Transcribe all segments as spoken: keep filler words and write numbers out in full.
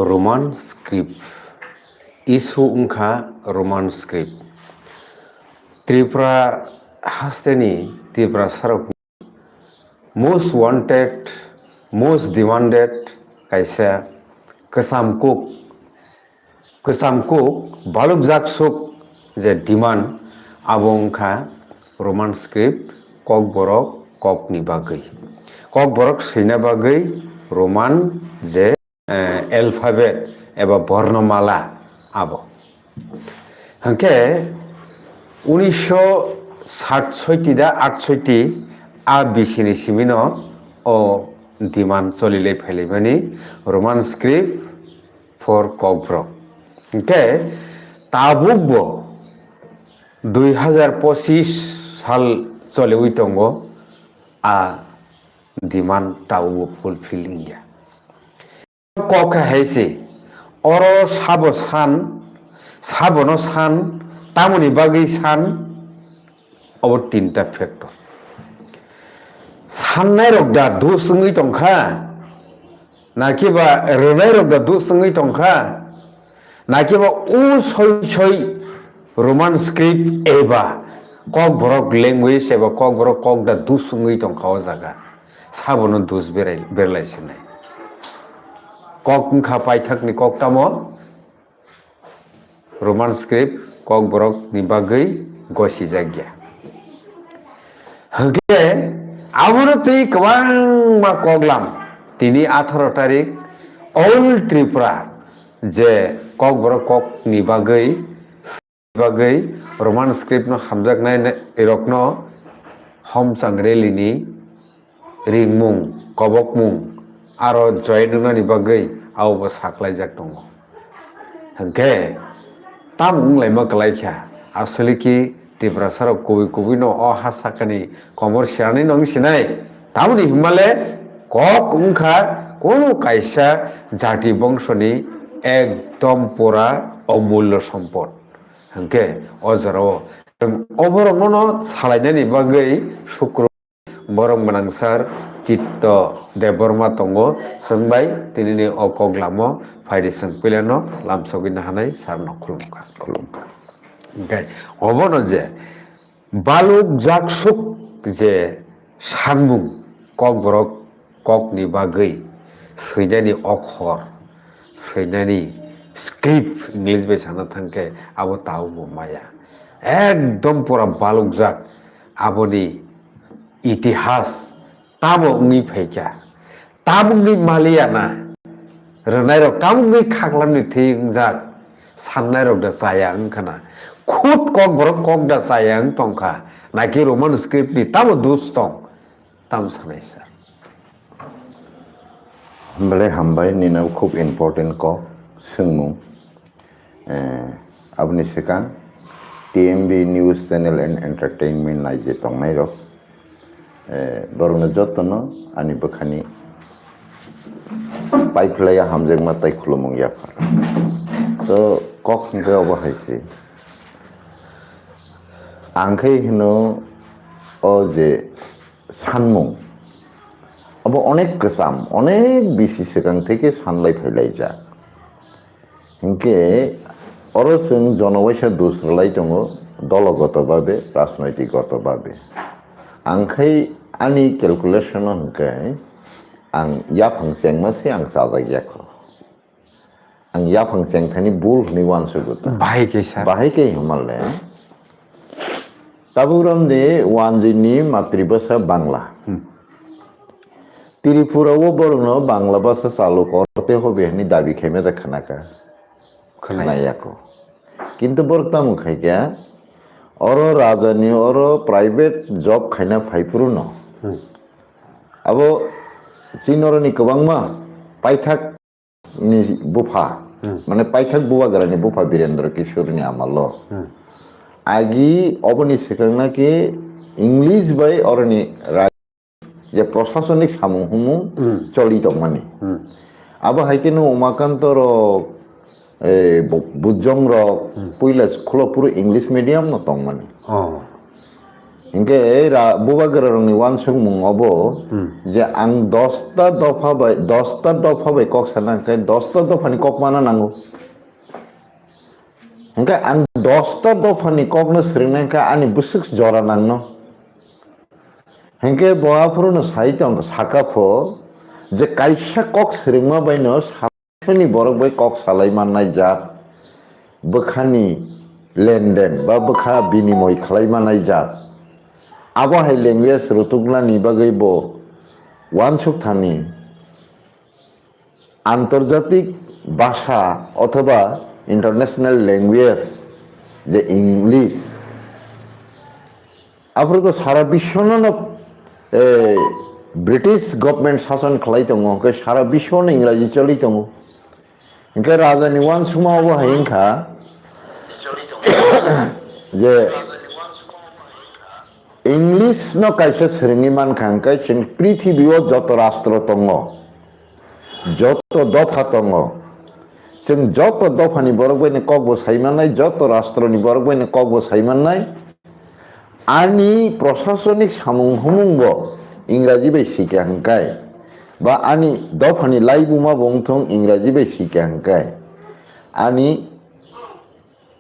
Roman script. Issue wngkha Roman script. Tripura hasteni Tiprasarok most wanted, most demanded kaisa kwcham kuk, kwcham kuk balukjak suk je demand, abo wngkha Roman script, kokborok kokni bagwi, kokborok swina bagwi Roman je eh, alphabet eba bornamala abo. Hwnkhe unisho satsoiti da atsoiti a bisini simino o demand cholilai phailaimani Roman script for kokborok. Hwnkhe tabukbo dui hazar pochis sal choliwi tongo, a demand tabukbo fulfill wngya. Kok hai se, oro sabo san, sabono san, tamoni bagwi san, obo tinta factor. Sannai rok da dus wngwi tongkha, nakiba rwnai rok da dus wngwi tongkha, nakiba o soi soi Roman script eba kokborok language eba kokborok kok da dus wngwi tongkha o jaga. Sabono dus berai-, berlai sinai. Kok wngkha paithakni kok tamo? Roman script kokborokni bagwi gosijakya. Hwnkhe abono twi kwbangma koklam tini atharo tarik All Tripura je kokborok kokni bagwi bagwi Roman script no hamjaknai rokno Homchang rally ni ringmung, kobokmung aro join wngnani bagwi abo bo saklaijak tongo. Hwnkhe tamo wnglaima kwlaikha, aswliki Tiprasarok kubui kubui no o ha sakani komor sirani no wng sinai, tamoni hwnmale kok wngkha kunu kaisa jati bongsoni ekdom pura omullo sompot. Hwnkhe o jorao chwng oborokno no salainani bagwi sukru borok mwnangsar Chitto Debbarma tongo, chwng bai tinini o koklamo phaidi chwng puilano lamsogwi nahanai sarno khulumkha. Khulumkha. Hwnkhe obono je baluk jaksuk je sanmung kokborok kokni bagwi swinani okhor, swinani script, English bai sana thangkhe abo tao bo maya. Ekdom pura balukjak aboni itihas tamo wngwi phaikha, tamo wngwi maliya na, rwnairok tamo wngwi khaklamni thwi wngjak, sannairok da chaya wngkha na, khut kokborok kok da chaya wng tongkha, naki Roman script ni tamo dus tong, tamo sanai sir. Belai hambai, nini khub important kok swngmung. Eh, aboni swkang T M B News Channel and Entertainment nai je tongnai rok, eh, borokno jotono ani bwkhani paiphlaiya hamjakma tei khulumung yaphar. To kok hwnkhe obo hai se. Ang khe hino o je sanmung, abo onek kwcham, onek bisi swkang theke sanlai phailaijak. Hinkhe oro chwng jonobaisa dus rwlai tongo, dologoto babe, rajnoitik goto babe. Ang khai ani calculation-o hinkhe ang yaphang chengma se ang chajak yakho. Ang yaphang chengthani bul hwnwi uansugo ta. Bahai khe sir. Bahai khe himalne. Tabuk ramde wanjini matribhasha Bangla. Hmm. Tripura o borokno Bangla bhasha chalu korte hobe hwnwi dabi khaima da khnaka. Khwnai. Khwnayako. Kintu borok tamo khaikha, oro rajani oro private job khaina phaiphuru no. Hmm. Abo chinoroni kwbangma paithak ni bupha, Hmm. mane paithak bubagrani bupha Birendra Kishore ni amalo. Hmm. Agi oboni swkang naki English bai oroni ra-, je prosasonik samung humung Hmm. choli tongmani. Hmm. Abo hai khe no Umakanto rok, eh, Bu-, Bujong rok, Hmm. puila school o puro English medium no tongmani. Oh. Hinkhe ra-, bubagrarokni uansukmung obo Hmm. je ang dosta dopha bai, dosta dopha bai kok sana hinkhe dosta dophani kok mana nango. Hinkhe ang dosta dophani kokno swrwngna hinkhe ani bwswk jora nangno. Hinkhe bo aphuruno sai tong saka pho je kaisa kok swrwngma baino Bwkhani borok bai kok salai mannai jat, bwkhani lenden ba bwkha binimoi khlai mannai jat. Abo hai language rutuknani bagwi bo uansuk thani antarjatik bhasha othoba international language je English, aphuru to sara biswno no, eh, British government sason khlai tongo, hwnkhe sara biswno Ingraji choli tongo. Hwnkhe rajani uansukma obo hai wngkha je English no kaisa swrwngwi mankha, hwnkhe chwng prithibio joto rastro tongo, joto dopha tongo, chwng joto dophani borok baino kokbo sai mannai, joto rastroni borok baino kokbo sai mannai. Ani prosasonik samung humung bo Ingraji bai sika hwnkhe, ba ani dophani laibuma bo wngthung Ingraji bai sika hwnkhe, ani,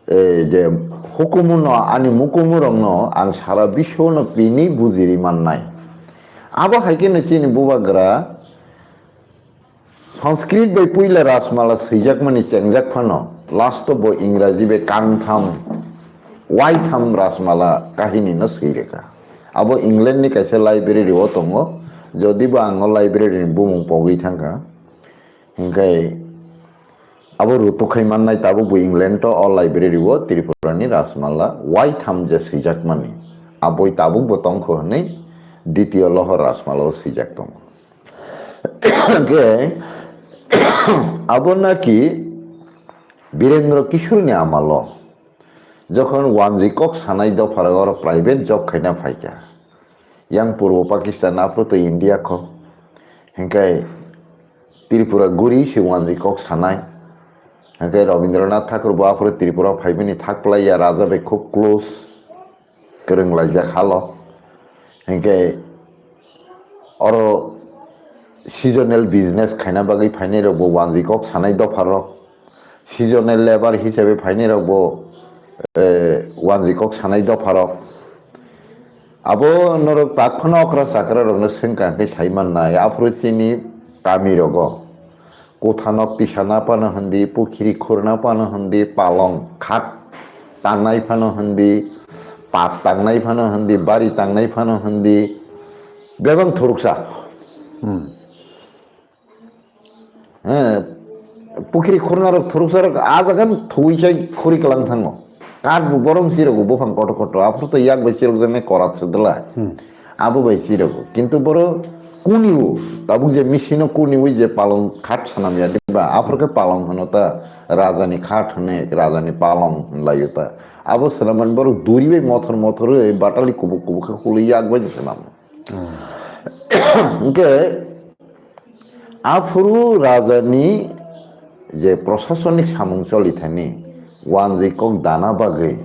eh, je hukumu no, ani mukumu rok no ang sara biswo no pini bujiri mannai. Abo hai khe no chini bubagra Sanskrit bai puila Rajmala swijakmani chengjak phano, last o bo Ingraji bai kangtham, waitham Rajmala kahini no swi rwkha. Abo England ni kaisa library o tongo, jodi bo ang o library ni bumung pogwi thangkha, hinkhe abo rutuk khai mannai tabuk bo England o, o library o Tripura ni Rajmala waitham je swijakmani, aboi tabuk bo tongkho hwnwi Ditiyo Lohor Rajmala o swijak tongo. Hwnkhe abo naki Birendra Kishore ni amalo, jokhon wanjwi kok sanai dopharok oro private job khaina phaikha, yang purbo Pakistan aphuru twi India kho, hwnkhe Tripura guri se wanjwi kok sanai, hwnkhe Rabindranath Thakur bo aphuru Tripura phaimani thak plaiya, raja bai khub close. Kwrwng laijak halo. Hinkhe oro seasonal business khaina bagwi phainai rok bo wanjwi kok sanai dopha rok. Seasonal labour hisabe phainai rok bo, eh, wanjwi kok sanai dopha rok. Abo norok tak phano okra chakra rokno swngkha hwnkhe sai mannai. Aphuru chini kami rogo. Kothanok tisana phano hindi, pukhiri khurna phano hindi, palong khat tangnai phano hindi, pat tangnai phano hindi, bari tangnai phano hindi, bebak thuruksa. Hmm. Eh, pukhiri khurna rok thuruksa rok a jaga thugwi sai khuri kwlang thango. Kat bo borom sirok bo buphang kotor kotor, aphuru to yak bai sirok jani korat se dwla. Hmm. Abo bai sirok. Kintu boro kuniwo, tabuk je misino kuniwi je palong khat sanam ya diba, aphuru khe palong hwno ta, rajani khat hwne, rajani palong hwnlaio ta. Abo swnammani borok duri bai mothor mothor wi batali kubuk kubuk khe hului yak bai je swnam. Hmm. Hwnkhe aphuru rajani je prosasonik samung choli thani wanjwi kok dana bagwi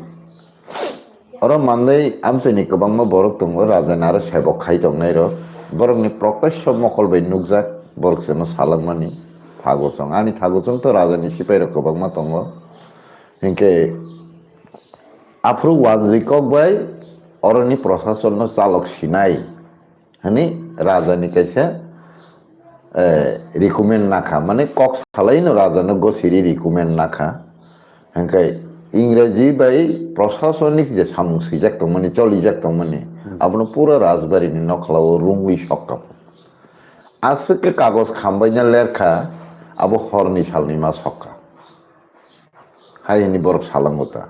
oro manwi amchaini kwbangma borok tongo, rajani aro sebok khai tongnai rok. Borokni protesho mokol bai nukjak, borok chwngno salangmani thagochong. Ani thagochong to rajani sipai rok kwbangma tongo. Hinkhe aphuru wanjwi kok bai oroni prosasonno chalok sinai hwnwi rajani kaisa, eh, recommend nakha, mane kok salaino rajano gosiri recommend nakha. Hwnkhe Ingraji bai prosasonik je samung swijak tongmani, cholijak tongmani, Hmm. abono pura rajbarini nokhlao rungwi sokha. Aswk khe kagoj khambaina lerkha, abo horni salni ma sokha. Hai hwnwi borok salango ta.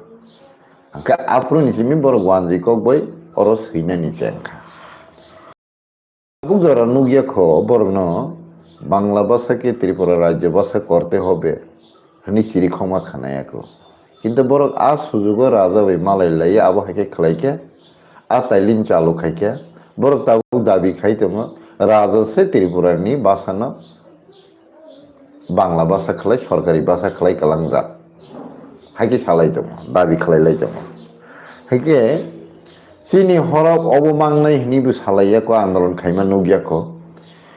Hwnkhe aphuruni simi borok wanjwi kok bai oro swinani chengkha. Tabuk jora nukya kho borokno Bangla bhasha ke Tripura rajya bhasha korte hobe hwnwi chiri khokma khanaya kho. Kintu borok a sujugo raja bai malai laiya, abo hai khe khlai khe, a tailin chalu khai khe, borok tabuk dabi khai tongo, raja se Tripura ni bhasha no Bangla bhasha khlai, sorkari bhasha khlai kwlangjak. Hai khe salai tongo, dabi khlai lai tongo. Hai khe Chini horok obo mangnai hwnwi bo salai ya kho, andolon khaima nuk ya kho.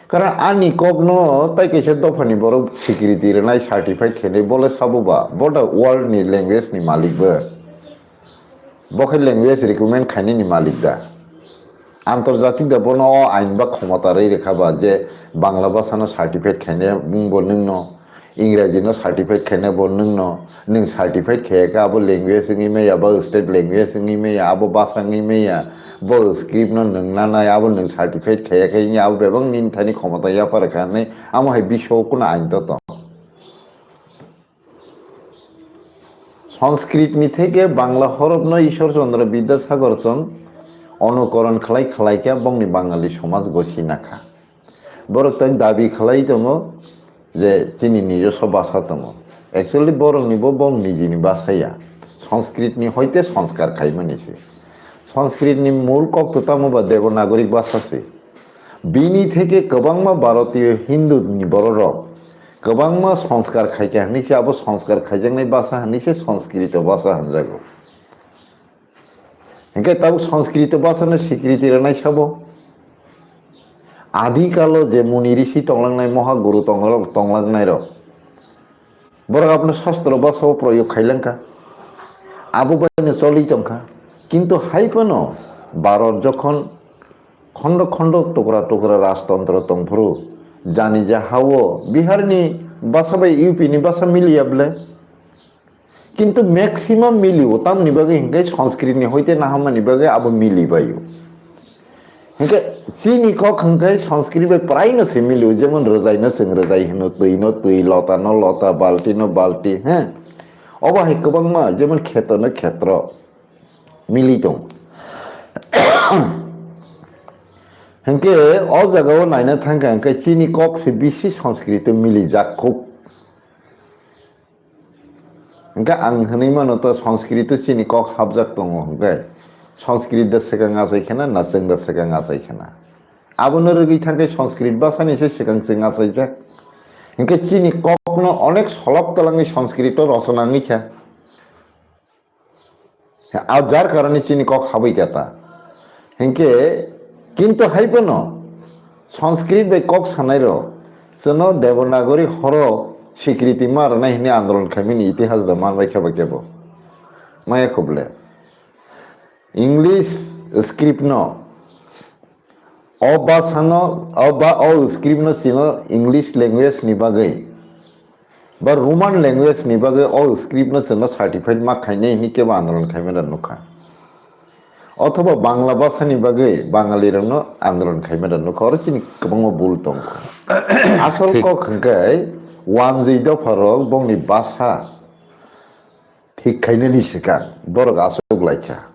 Karon ani kokno tai kaisa dophani borok security rwnai, certified khainai, bole sabo ba, bo da world ni language ni malik bo. Bo khe language recommend khainani malik da. Antorjatik da bono o ain ba khomota rwi rwkha ba je Bangla bhasha no certified khainai bung bo nwng no, Ingraji no certified khainai bo nwng no, nwng certified khaya khe abo language wngwi maya, ba state language wngwi maya, abo bhasha wngwi maya, bo script no nwng nanai, abo nwng certified khaya khe wngya, abo bebak nini thani khomota yapha rwkha hinwi amo hai bisio kunu ain to tong. Sanskrit ni theke Bangla horop no Ishwar Chandra Bidyasagar chwng onukoron khlai khlai khe bongni Bangali somaj gosi nakha. Borok tei dabi khlai tongo je chini nijoswa bhasha tongo. Actually borok ni bo bong nijini bhasha ya. Sanskrit ni hoite sanskar khaimani se. Sanskrit ni mul kok to tamo ba Devanagari bhasha se. Bini theke kwbangma Bharatiyo Hindu ni bororok kwbangma sanskar khaikha hinwi se abo sanskar khaijaknai bhasha hinwi se Sanskrito bhasha hinjago. Hinkhe tabuk Sanskrito bhasha no sikriti rwnai sabo. Adi kalo je muni risi tonglangnai, moha guru tonglang-, tonglangnai rok. Borok abono sastro bhasao proyog khailangkha. Abo baino choli tongkha. Kintu hai phano Bharat jokhon khondo khondo tukra tukra rajtontro tongphuru, jani je hao Biharni basa bai U P ni basa miliya ble. Kintu maximum milio, tamni bagwi hinkhe Sanskrit ni hoite nahamani bagwi abo mili baio. Hinkhe chini kok hinkhe Sanskrit bai prai no se milio, jemon rwjai no chwng rwjai hino, twi no twi, lota no lota, balti no balti, he. Obo hai kwbangma, jemon kheto no khetro mili tong. Hinkhe o jagao naina thangkha hinkhe chini kok se bisi Sanskrit o mili jak khuk. Hinkhe ang hwnwi mano to Sanskrit o chini kok hapjak tongo hinkhe Sanskrit da swkang achai khena, na chwng da swkang achai khena. Abono rwgwi thangkhe Sanskrit bhasani se swkang chwng achaijak. Hinkhe chini kokno onek solok twlangwi Sanskrit o rochona wngwi kha. A jar karani chini kok habwi kha ta. Hinkhe kintu hai phano Sanskrit bai kok sanai rok chwngno Devanagari horo sikriti ma rwnai hwnwi andolon khaimani itihas da manbai kha ba kebo. Maya khuble. English script no o bhasha no, o ba, o script no chwngno English language ni bagwi ba Roman language ni bagwi o script no chwngno certified ma khainai hwnwi kebo andolon khaimani rok nukha. Othoba Bangla bhasha ni bagwi Bangali rokno andolon khaimani rok nukha. Oro chini kwbangma bul tongkha. Asol kok hwnkhe wanjwi dopha rok bongni bhasha thik khainani swkang borok achuk laikha.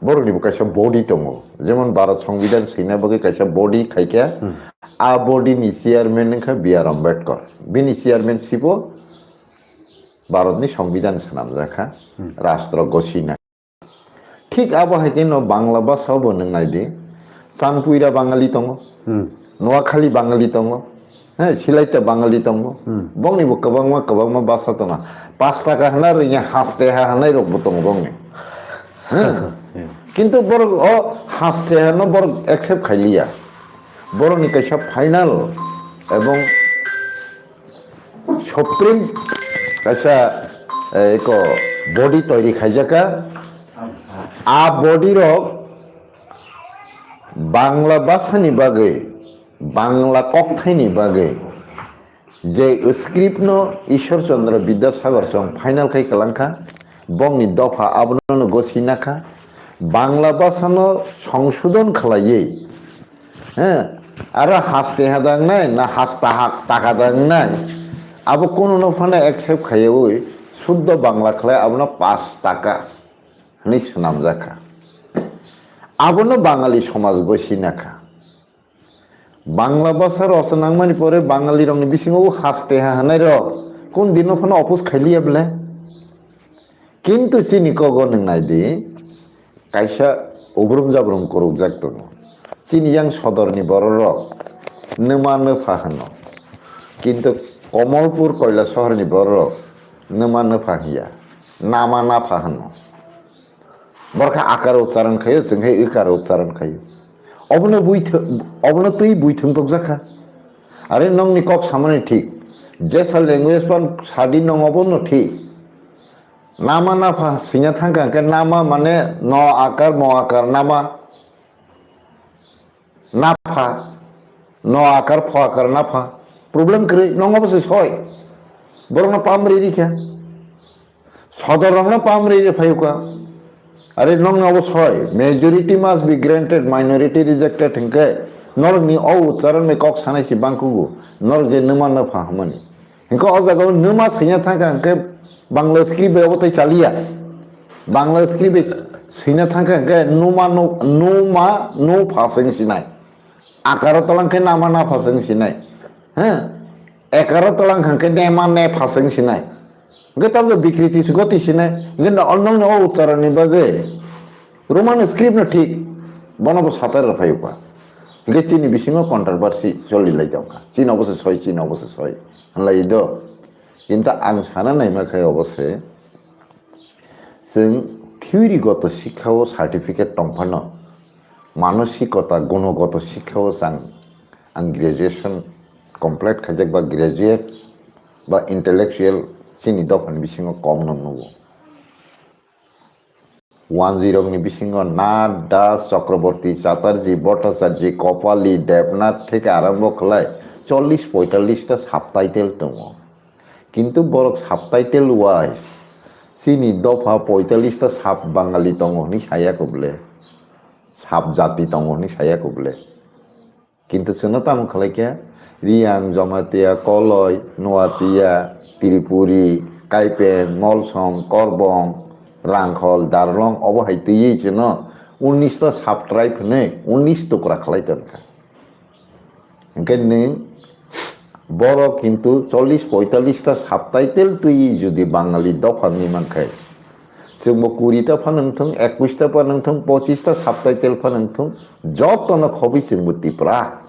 Borokni bo kaisa body tongo, jemon Bharat Songbidan swina bagwi kaisa body khaikha. A body ni chairman wngkha B R Ambedkar. Bini chairman sibo Bharatni Songbidan swnamjakha, rastro gosina. Thik abo hai khe no Bangla bhasha bo nwng nai di, Chanpuira Bangali tongo, Noakhali Bangali tongo, he, Silaita Bangali tongo. Bongni bo kwbangma kwbangma bhasha tongo. Pash taka hwnna rwngya, haste ha hwnai rok bo tongo bongni. He. Kintu borok o haste ha no borok accept khailiya. Borokni kaisa final ebong supreme kaisa, eh, eko body toiri khaijaka. A body rok Bangla bhasha ni bagwi, Bangla kokthaini bagwi je script no Ishwar Chandra Bidyasagar chwng final khai kwlangkha, bongni dopha abono no gosi nakha, Bangla bhasha no songsodon khlaiwi, he, aro haste hadangnai na hasta ha-, taka dangnai, abo kununo phano accept khaiwi suddo Bangla khlai abono pash taka hwnwi swnamjakha. Abono Bangali somaj gosi nakha. Bangla bhasha rok nangmani pore Bangali rokni bisingo o haste ha hwnai rok kun dino phano oppose khailiya ble. Kintu chini kogo nwng nai di, kaisa ubrum jabrum kwrwkjak tongo. Chini yang sodorni bororok nwma nwpha hwno. Kintu Komolpur Koilasoharni bororok nwma nwpha hiya, nama napha hwno. Borok khe akar uchcharon khaio, chwng khe ikar uchcharon khaio. Obono bui th-, obono twi bui thwng tokjak kha. Are nokni kok samani thik. Jesa language pan sadi nong obono thik. Nama napha singya thangkha hwnkhe nama mane no akar mo akar nama. Napha, no akar pho akar napha. Problem kwrwi, nongo bo se soi. Borokno pam ri rikha. Sodor rokno pam ri ri phayuka. Are nongno bo soi. Majority must be granted, minority rejected hwnkhe norokni o uchcharon ni kok sanai si bangkugo. Norok je numa napha hwnmani. Hingke o jaga o numa singya thangkha hingke Bangla script bai obo tai chaliya. Bangla script bai singya thangkha hingke numa no, numa no pha sing sinai. Akaro talang khe nama na pha sing sinai. He? Ekaro talang hingke nema ne pha sing sinai. Hingke tabok bikriti se goti sinai. Jeno o nongni o uchcharon ni bagwi Roman script no thik. Bono bo satai rw phai ukha. Hingke chini bisingo controversy choli lai tongkha. Chini obo se soi, chini obo se soi. Hwnlai do. Kintu ang sana naima khe obo se, chwng theory goto sikha o certificate tong phano, manosikota gunogoto sikha o chang, ang graduation complete khaijak ba graduate ba intellectual chini dophani bisingo kom no nugo. Wanjwirokni bisingo Nath Das, Chakraborty Chatterjee, Bhattacharjee, Kopali, Debnath theke arambo khlai chollish poitallish ta subtitle tongo. Kintu borok subtitle wise chini dopha poitallish ta sub Bangali tongo hwnwi saya kho bwle, sub jati tongo hwnwi saya kho bwle. Kintu chwngno tamo khlai khe, Riyang, Jamatia, Koloi, Nuatia, Tripuri, Kaipeng, Molsom, Korbong, Rangkhol, Darlong, obo hai twiwi chwngno unnish ta sub-tribe hwnwi unnish tukra khlai tongkha. Hwnkhe nwng borok kintu chollish poitallish ta subtitle twiwi jodi Bangali dopha wngwi mankhe, chwngbo kuri ta phano wngthung, ekwis ta phano wngthung, pochis ta subtitle phano wngthung, jotono khobwi chwngbo Tipra.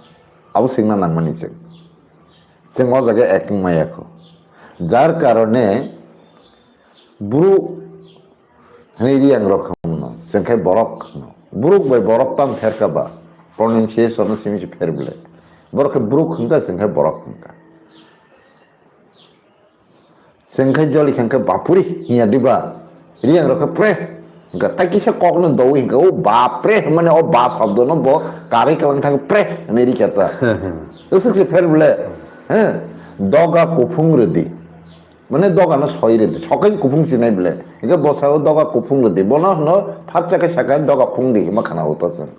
Abo swngna nangmani chwng. Chwng o jaga ek wng maya kho. Jar karone bru hwnwi Riyang rok hwnno, chwng khe borok hwnno. Bruk bai borok tamo pher kha ba? Pronunciation no simi se pher bwle. Borok khe bruk hwn kha, chwng khe borok hwn kha. Chwng khe joli kha hwnkhe bapuri hinya diba? Riyang rok khe pre. Hwnkha tai kisa kok no dowi hwnkha o bapre hwnmani o ba shobdo no bo karwi kwlang thang pre hwnwi rikha ta. Usuk se pher bwle. He? Doga kuphung rwdi. Mane doga no soi rwdi. Sokai kuphung sinai bwle. Hwnkhe bo sao doga kuphung rwdi. Bono hwno phatsa khe saka doga phung di hwnma khana o to chwng.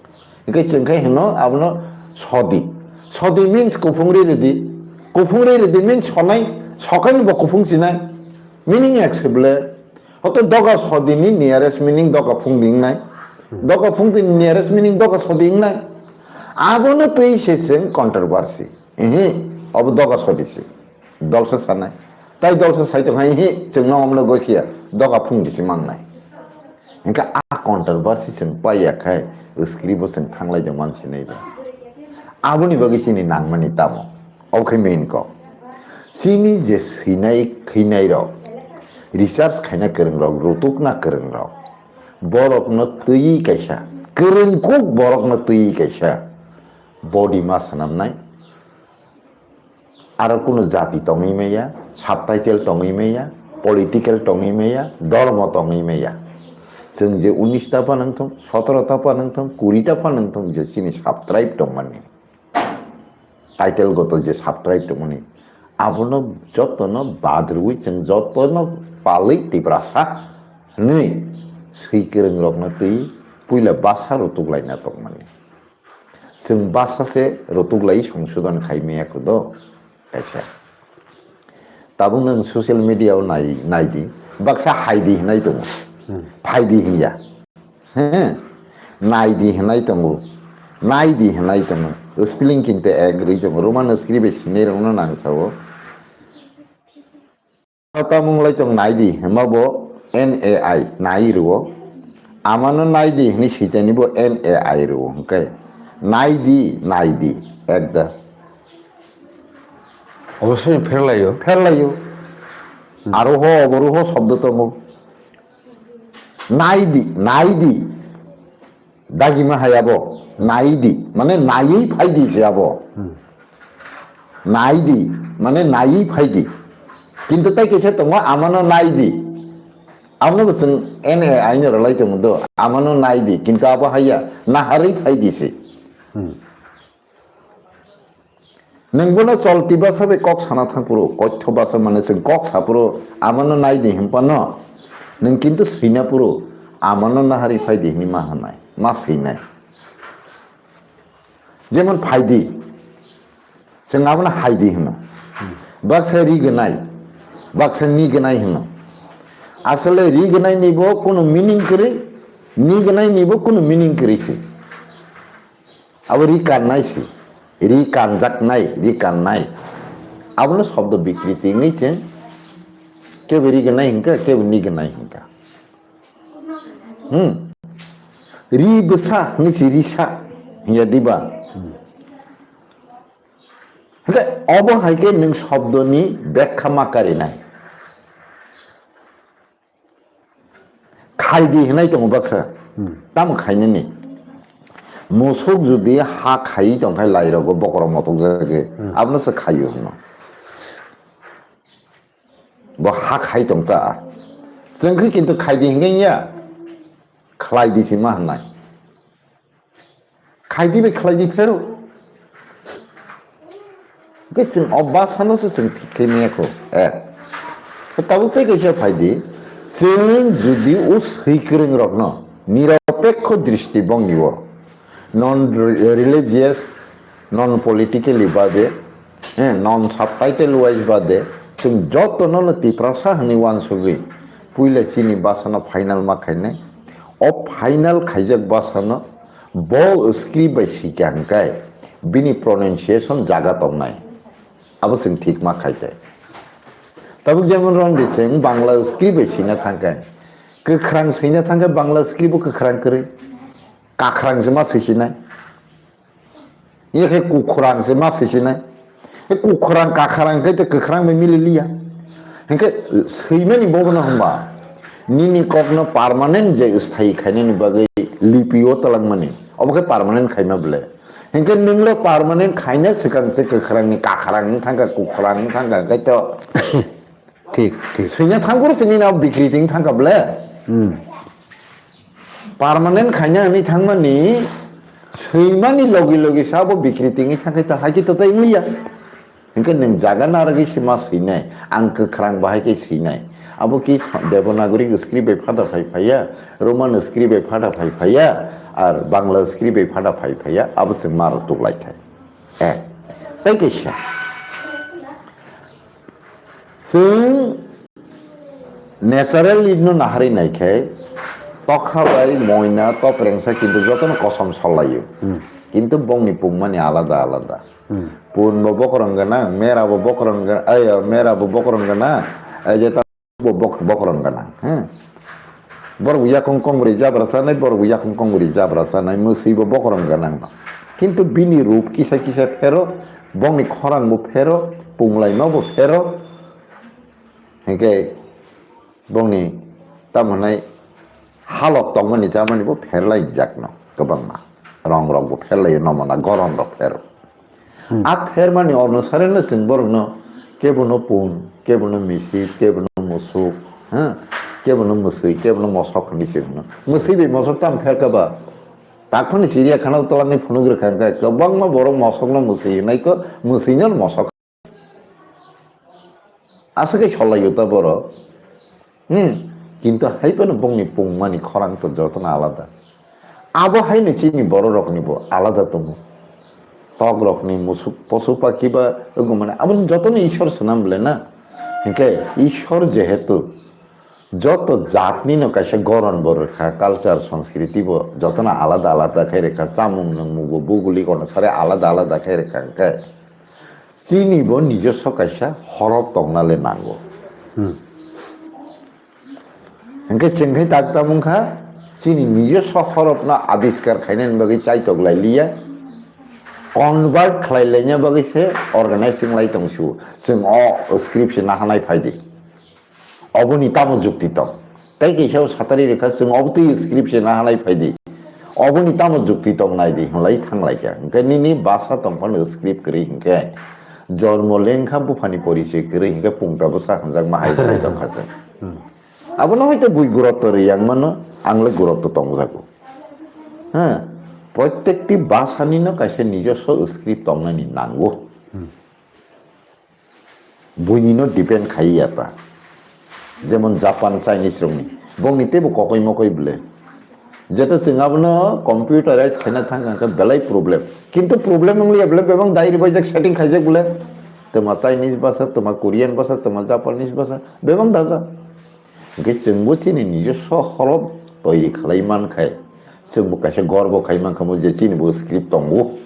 Hingke chwng khe hino abono sodi. Sodi means kuphung ri ridi. Kuphung ri ridi means sonai, sokaino bo kuphung sinai. Meaning ek se bwle. Hoto doga sodi ni nearest meaning doga phung di wngnai. Doga phung di ni nearest meaning doga sodi wngnai. Abono twi se chwng controversy. Ehe, obo doga sodi se. Dolsa sanai. Tai dolsa sai tong hai, hi, chwngno omno gosia, doga phung di se mangnai. Hingke a controversy chwng paiya khai, script bo chwng thanglai de man sinai de. Aboni bagwi chini nangmani tamo? Obo khe main kok. Chini je swinai, khwinai rok, research khaina kwrwng rok, rutukna kwrwng rok, borokno twiwi kaisa, kwrwng kuk borokno twiwi kaisa body ma swnamnai, Aro kunu jati tongwi maya, subtitle tongwi maya, political tongwi maya, dhormo tongwi maya. Chwng je unis ta pha nangthung, sotoro ta pha nangthung, kuri ta pha nangthung, je chini sub-tribe tongmani, title goto je sub-tribe tongmani, abono jotono bad rwui chwng jotono palwi Tiprasa hwnwi swi kwrwng rokno twi puila basa rutuk laina tongmani. Chwng basa se rutuk lai songsodon khai maya kho do kaisa. Tabuk nwng social media o nai, nai di. Baksa hai di hinai tongo. Hmm. Phai di hinya. He? Nai di hinai tongo. Nai di hinai tongo. Spelling kinte ek rwi tongo. Roman script bai sinai rokno nang sao. Tamung lai tong nai di, hima bo N A I, nai rwo. Amano nai di, hini sitani bo N A I rwo, hingke nai di, nai di, ekda. Obossoi pherlaio. Pherlaio. Hmm. Aro ho, oboru ho, shobdo tongo. Nai di, nai di. Dagima hai abo, nai di, mane naiwi phai di se abo. Hmm. Nai di, mane naiwi phai di. Kintu tai kaisa tongo, amano nai di. Abono bo chwng N A I no rwlai tongo do, amano nai di, kintu abo haiya, naharwi phai di se. Hmm. Nwng bono cholti basa bai kok sana thang phuru, koitho basa mane chwng kok sa phuru, amano nai di hwn phano, nwng kintu swina phuru, amano naharwi phai di hwnwi ma hwnai, ma swinai. Jemon phai di, chwng abono hai di hwno. Baksa ri gwnai, baksa ni gwnai hwno. Asole ri gwnai ni bo kunu meaning kwrwi, ni gwnai ni bo kunu meaning kwrwi se. Abo ri kannai si, ri kanjaknai, ri kannai. Abono shobdo bikriti wngwi se, kebo ri gwnai hwnkha, kebo ni gwnai hwnkha. Hmm. Ri bwsa hwnwi si risa hwnya diba? Hwnkhe obo hai khe nwng shobdoni bekha ma karinai. Khaidi hinai tongo baksa. Hmm. Tamo khainani? Musuk jodi ha khai tongkhai lairogo bokorok motok jagwi, hmm, abono se khaio hino. Bo ha khai tongta. Chwngkhe kintu khaidi hinwi ya. Khlaidi se ma hwnai. Khaidi bai khlaidi phero. Hwnkhe chwng o bwsano se chwng thik khe maya kho. Eh. Tabuk tei kaisa phaidi, chwng jodi o swi kwrwng rokno niropekho dristi bongni o, non religious, non politically bade, eh, non subtitle wise bade, chwng jotono no Tiprasa hwnwi uansugwi puila chini bwsano final ma khainai. O final khaijak bwsano bo script bai sika hwnkhe bini pronunciation jaga tongnai. Abo chwng thik ma khai tei. Tabuk jemon rong di chwng Bangla script bai sina thangkhe, kwkhrang sina thangkhe Bangla script bo kwkhrang kwrwi, kakhrang se ma swisinai. Ye khe kukhwrang se ma swisinai. E kukhwrang kakharang khe tei kwkhrang bai mili liya. Hinkhe swimani bobono hwnba nini kokno permanent je sthayi khainani bagwi lipio twlangmani. Obo khe permanent khaima ble. Hinkhe nwnglo permanent khaina swkang se kwkhrangni kakharang wng thangkha, kukhwrang wng thangkha, hinkhe to Thik, thik. Swina thangphuru se nini abo bikriti wng thangkha ble. Hmm. Permanent khaina hwnwi thangmani swimani logi logi se abo bikriti wngwi thangkhe to hai khe to tei wngliya. Hinkhe nwng jaga narwgwi se ma swinai, ang kwkhrang bahai khe swinai. Abo ki Devanagari script bai phada phai phaiya, Roman script bai phada phai phaiya, ar Bangla script bai phada phai phaiya, abo chwng ma rw tuklai khai. Eh, tei kaisa. Chwng naturally no naharwi nai khe, tokha bai moina, toprengsa kintu jotono kosom sol laio. Hmm. Kintu bongni pungmani alada alada. Hmm. Pun bo bokorong gwnang, mera bo bokorong gwnang, ai, mera bo bokorong gwnang, ai je ta bo bok-, bokorong gwnang, he. Borok bo yakung kongri jabra chanai, borok bo yakung kongri jabra chanai, mwswi bo bokorong gwnang no. Kintu bini rup kisa kisa phero, bongni khorang bo phero, punglaima bo phero, hinkhe bongni tamo hwnai halok tongmani chamani bo pherlai jakno kwbangma. Rong rok bo pherlai nomona goron rok phero. Hmm. A phermani onusareno chwng borokno kebono pun, kebono misit, kebono musuk, ha? Kebono mwswi, kebono mosok hinwi chwngno. Mwswi bai mosok tamo pherkha ba? Takhorni chiriya khana twlangwi phunuk rwkha hwnkhe kwbangma borok mosokno mwswi hwnwi kho, mwswino mosok. Aswk khe solaio ta borok. Hmm. Kintu hai phano bongni pungmani khorang to jotono alada. Abo haino chini borok rokni bo alada tongo. Tok rokni musuk, posu pakhi ba wngmani aboni jotono Ishwar swnam bole na. Hinkhe Ishwar jehetu joto jatni no kaisa goron bo rwkha, culture, sanskriti bo jotono alada alada khai rwkha, chamung nwngmung bo buguli kono sare alada alada khai rwkha, hinkhe chini bo nijoswo kaisa horop tongna le nango. Hmm. Hinkhe chwng khe tak tamo wngkha, chini nijoswo horop no abiskar khainani bagwi chaitok lai liya, convert khlai laina bagwi se organizing lai tong sio. Chwng o script se nahanai phai di. Oboni tamo jukti tong? Tai kaisa o satari rikha, chwng obo twi script se nahanai phaidi. Oboni tamo jukti tong naidi, hwnlai thanglaikha. Hwnkhe nini basa tongphano script kwrwi hwnkhe, jormo lengkha buphani porichoi kwrwi hwnkhe pungta bwsa hwnjakma hai hwnlai tongkha chwng. Hmm. Abono hoite bui gurotto riyang mano, ang le gurotto tongjago. Ha, protekti basanino kaisa nijoso script tongnani nango. Hmm. Buini no depend khai ya ta. Jemon Japan, Chinese rokni. Bongni teibo kokoi mokoi bole. Jeto chwng abono computerize khaina thang kha belai problem. Kintu problem wng liya bole, bebang dai rwbaijak, setting khaijak bole. Toma Chinese basa, toma Korean basa, toma Japanese basa, bebang daja. Hwnkhe chwngbo chini nijoso holop toiri khlai man khai, chwngbo kaisa gorbo khai man kha mo je chini bo script tongo.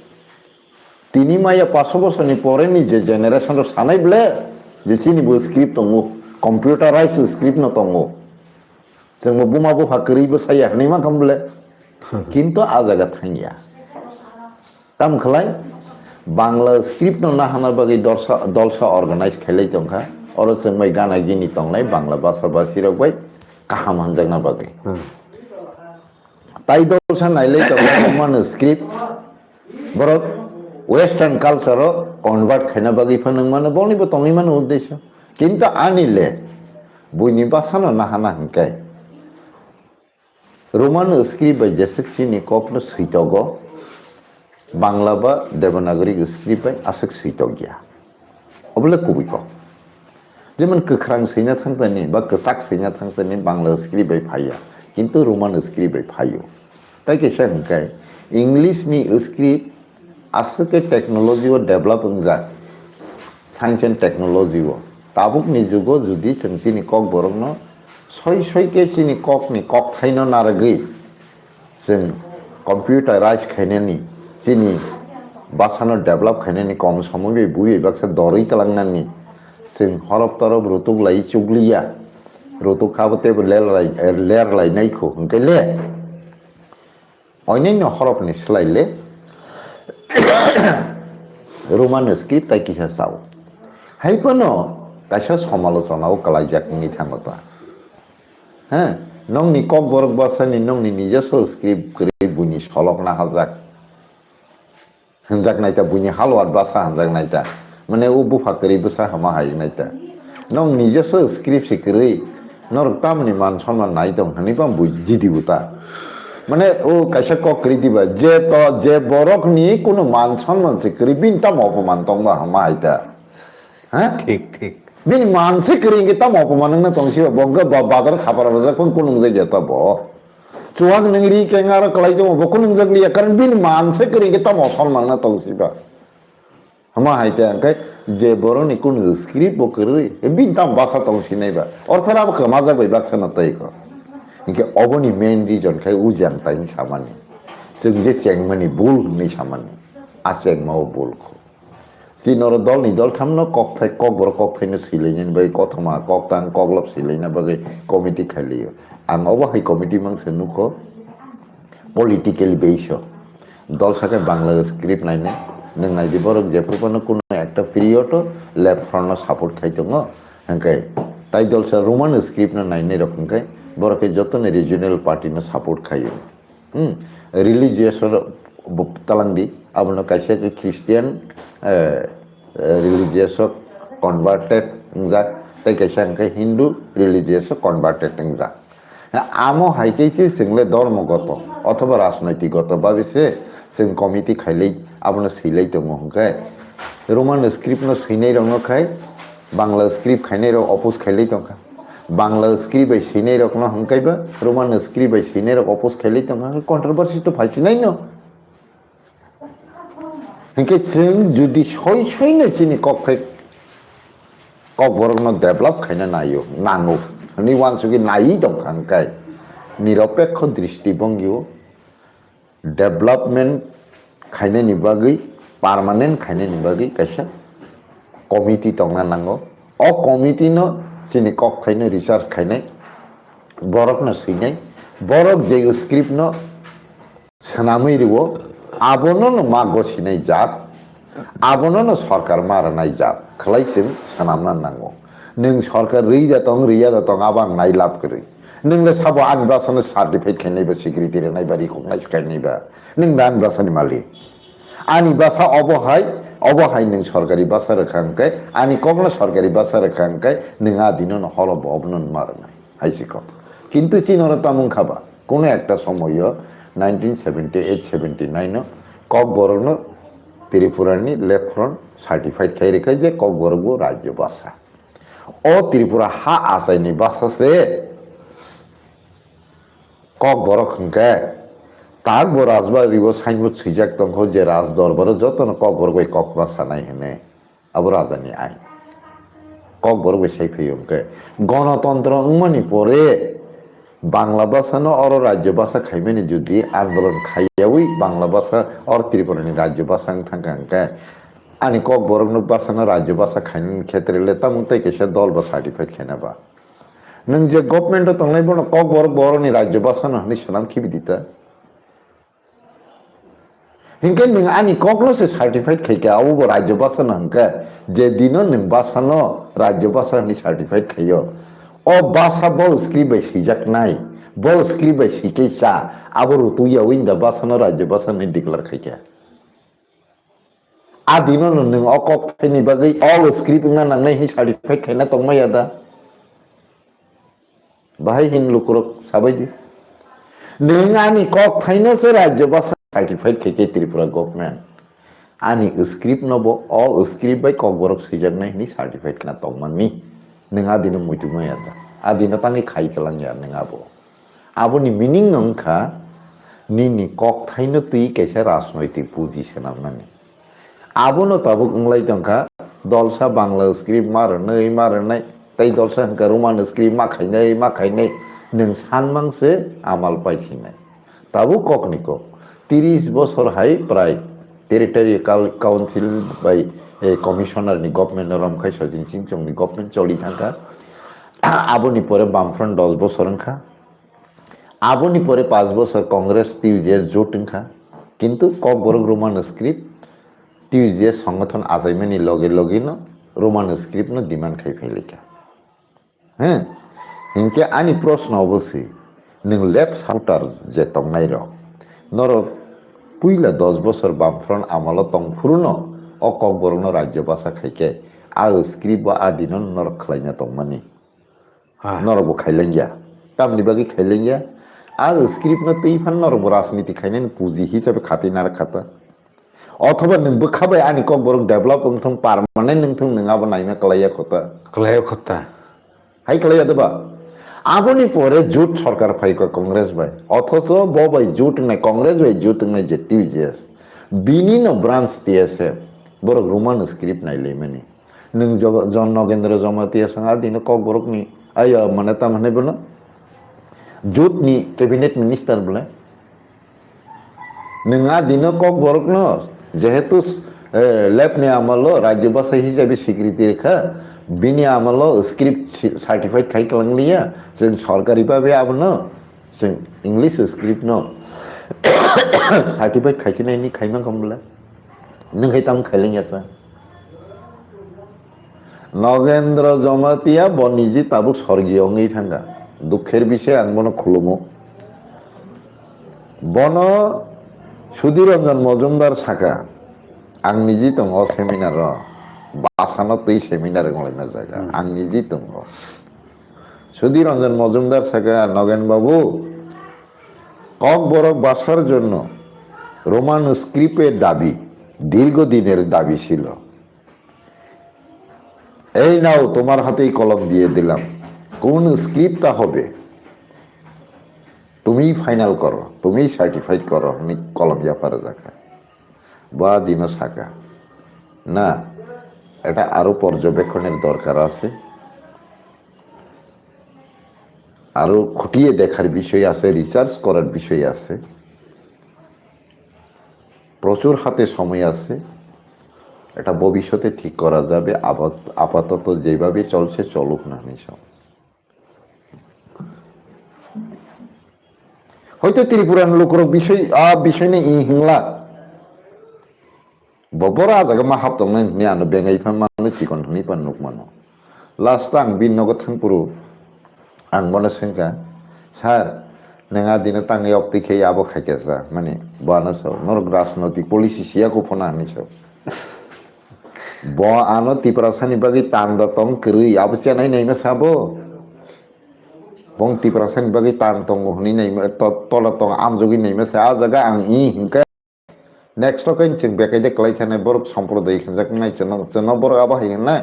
Tini maya paso bosorni poreni je generation rok sanai ble, je chini bo script tongo, computerized script no tongo. Chwngbo buma bupha kwrwi bwsaya hwnwi mankha ble. Kintu a jaga thangya. Tam khlai, Bangla script no nahana bagwi dolsa, dolsa organize khailai tongkha. Oro chwng bai gana gini tonglai Bangla basa basi rok bai kaham hamjakna bagwi. Hmm. Tai dolsa nailai tongo mano script. Borok western culture o convert khaina bagwi phano mano, boni bo tongwi mano uddesho. Kintu ani le buini basa no nahana hwnkhe Roman script bai jeswk chini kokno switogo, Bangla ba Devanagari script bai aswk switokya. Obole kubui kok. Jemon kwkhrang swina thangtani ba kwchak swina thangtani Bangla script bai phaiya, kintu Roman script bai phaio. Tai kaisa hwnkhe English ni script aswk khe technology o develop wngjak, science and technology o. Tabukni jugo judi chwng chini kokborokno soi soi khe chini kokni kokthaino narwgwi chwng computerize khainani, chini basano develop khainani kom somoi bai bui bai baksa dorwi tlangnani, chwng horop torop rutuk lai chukliya, rutuk kha bo teibo ler lai, ler lai naikho hwnkhe le. Oinino horokni slai le Roman script tai kisa sao. Hai phano kaisa somalochona o kalaijak wngwi thango ta. He, nongni kokborok bwsani nongni nijoso script kwrwi buini solok nahajak. Hwnjak naita buini halwat bwsa hwnjak naita. Mane o bupha kwrwi bwsa hama hai naita. Nong nijoso script se kwrwi, norok tamni man sonman nai tong hwnwi bang bui jidi uta. Mane o kaisa kok kwrwi diba, je to, je borok ni kunu man sonman se kwrwi bini tamo opoman tong ba hama hai ta. Ha? Thik, thik. Bini man se kwrwi hwnkhe tamo opoman wngna tong siba, bo hwnkhe ba-, bazar khapar rwjak phano kunu wngjak ya ta bo. Chuwak nwng ri keng aro kwlai tongma bo kunu wngjak liya, karon bini man se kwrwi hwnkhe tamo sonman wngna tong siba. Hama hai te hwnkhe je borokni kunu script bo kwrwi, bini tamo bwsa tong sinai ba. Ortho abo kwmajak bai baksa no tei kho. Hinkhe oboni main reason khai ujang tai samani. Chwng je chengmani bul hwnwi samani. A chengma o bul kho. Chini oro dolni dolthamno kokthai, kokborok kokthaino swilainani bagwi kothoma, koktang, koklop swilaina bagwi committee khailio. Ang obo hai committee mangsa nukho, politically based o. Dol sakhe Bangla script nainai, nwng naidi borok jephru phano kuno ekta period o left front no support khai tongo, hwnkhe tai dolsa Roman script no nainai rok hwnkhe borok khe jotono regional party no support khaio. Hmm, religious o bo talangdi, abono kaisa khe Christian, eh, eh, religious o converted wngjak, tei kaisa hwnkhe Hindu religious o converted wngjak. Amo hai khe se chwng le dhormo goto othoba rajnoitik goto babe se chwng committee khailai abono swilai tongo hwnkhe Roman script no swinai rok no khai Bangla script khainai rok oppose khailai tongkha. Bangla script bai swinai rok no hwnkhe ba Roman script bai swinai rok oppose khailai tongkha, controversy to phaisinai no. Hinkhe chwng judi soi soino chini kok khai kokborokno develop khaina naio, nango hwnwi uansugwi naiwi tongkha, hwnkhe niropekho dristi bongio development khainani bagwi, permanent khainani bagwi kaisa committee tongna nango. O committee no chini kok khaino research khainai, borokno swinai, borok je script no swnamwi rwo, abono no ma gosinai jat, abono no sorkar ma rwnai jat khlai chwng swnamna nango. Nwng sorkar rwi da tong, rwya da tong, abo ang nai lab kwrwi. Nwng le sabo ani basa no certificate khainai ba, security rwnai ba, recognize khainai ba? Nwng da ani basa ni malik? Ani basa obo hai, obo hai nwng sorkari basa rwkha hwnkhe, ani kok no sorkari basa rwkha hwnkhe, nwng a dino no holo bo obo no ma rwnai, hai se kok. Kintu chini oro tamo wngkha ba, kono ekta somoyo nineteen seventy eight seventy nine o Kokborok no Tripura ni Left Front certified khai rwkha je Kokborok bo rajyo basa. O Tripura ha achaini basa se Kokborok hwnkhe, tak bo rajbari bo signboard swijak tongkho je raj dorbaro jotono Kokborok bai kokma sanai hwnwi. Abo rajani ain. Kokborok bai sai phaio hwnkhe, gonotontro wngmani pore Bangla bhasha no oro rajyo bhasha khaimani jodi andolon khaiyawi Bangla bhasha or Tripura ni rajyo bhasha wng thangkha hwnkhe, ani Kokborok no bhasha no rajyo bhasha khainani khetre le tamo tei kaisa dol bo certified khaina ba? Nwng je government o tongnai bono Kokborok bo oroni rajyo bhasha no hwnwi swnam khibi di ta. Hinkhe nwng ani kokno se certified khai kha, abo bo rajyo bhasha no hwnkhe, je dino nwng bhasha no rajyo bhasha hwnwi certified khaio, o bhasha bo script bai swijaknai, bo script bai swikhe cha, abo rutui yaui da bhasha no rajyo bhasha hwnwi declare khai kha. A dino no nwng o kok thaini bagwi o script wngna nangnai hwnwi certified khaina tongmaya da? Bahai hin lukurok sabai di. Nwng ani kok thaino se rajyo bhasha certified khai khe Tripura government. Ani script no bo o script bai Kokborok swijaknai hwnwi certified khna tongmani. Nwng a dino muitu maya da? A dino tangwi khai kwlangya nwng abo. Aboni meaning no wngkha nini kok thaino twi kaisa rajnoitik puji swnamnani. Abono tabuk wnglai tongkha, dolsa Bangla script ma rwnwi, ma rwnai, tei dolsa hwnkha Roman script ma khainai, ma khainai, nwng sanmang se amal paisinai. Tabuk kokni kok, tiris bosor hai prai Territorial Cou-, Council bai, eh, Commissioner ni government no romkhai Sajin Singh Chong ni government choli thangkha. Aboni pore Bamfront dos bosor wngkha. Aboni pore panch bosor Congress T U J S jot wngkha, kintu Kokborok Roman script T U J S songothon achaimani loge loge no Roman script no demand khai phailaikha. He, hinkhe ani proshno obo si, nwng left supporter je tongnai rok, norok puila dos bosor Bamfront amolo tongphuru no o Kokborok no rajyo bhasha khai khe a script bo a dino norok khwlaina tongmani. Ah. Norok bo khailengya. Tamni bagwi khailengya? A script no twi phan norok bo rajniti khainani puji hisabe khati narwk kha ta. Othoba nwng bwkha bai ani Kokborok develop wngthung, permanent wngthung, nwng abo naina kwlaiya kho ta. Kwlaiya kho ta. Hai kwlaiya de ba? Aboni pore jot sorkar phaikha Congress bai. Othocho bo bai jot wngnai, Congress bai jot wngnai je T U J S. Bini no branch T S F. Borok Roman script nailaimani. Nwng Jogo-, Jon Nogendra Jamatia swng a dino Kokborokni, ayo, mane, tam hwnwi bono jotni cabinet minister bole. Nwng a dino Kokborokno, jehetu, eh, left ni amalo rajyo bhasha hisabe swikriti rwkha, bini amalo script si-, certified khai kwlangliya, chwng sorkari babe abono, chwng English script no certified khaisinai ni khaimang kha bole. Nwng khai tamo khailengya sa? Nogendra Jamatia bo niji tabuk sorgiyo wngwi thangkha. Dukher bisoi ang bono khulumo. Bono Sudhir Ranjan Majumdar saka, ang niji tongo seminar o, basa no twi seminar wnglaima jaga. Hmm. Ang niji tongo. Sudhir Ranjan Majumdar saka, "Nogen babu, Kokborok bhasar jonno Roman script-এর দাবি, দীর্ঘদিনের দাবি ছিল। এই নাও, তোমার হাতেই কলম দিয়ে দিলাম। কোন স্ক্রিপ্টটা হবে? তুমিই ফাইনাল করো, তুমিই সার্টিফাইড করো", hwnwi kolom yapha rwjakha. Ba dino saka, "না, এটা আরো পর্যবেক্ষণের দরকার আছে, আরো খতিয়ে দেখার বিষয় আছে, রিসার্চ করার বিষয় আছে, প্রচুর হাতে সময় আছে, এটা ভবিষ্যতে ঠিক করা যাবে, আপাত-, আপাতত যেভাবে চলছে চলুক না, নিশা।" Hoito Tripura ni lukurok bisoi, a bisoi ni i hingla. Bo boro a jaga ma hap tongnai hwnwi ano bengai phan mano, chikon hwnwi phan nuk mano. Last ang bini nogo thangphuru ang bono swngkha, Sir, nwng a dino tangwi oktwi khe abo khaikha sa, mani bo ano sa, norok rajnoitik policy siya kho phano hinwi sa. Bo ano Tiprasani bagwi tanda tong kwrwi, abo chenai naima sa bo. Bong Tiprasani bagwi tan tongo hwnwi naima, to-, tola tong amjogwi naima sa, a jaga ang i hinkhe. Next o khe chwng bekai de kwlai khe nai borok somprodoy hinjak nai chwng, chwngno borok abo hai hwn nai.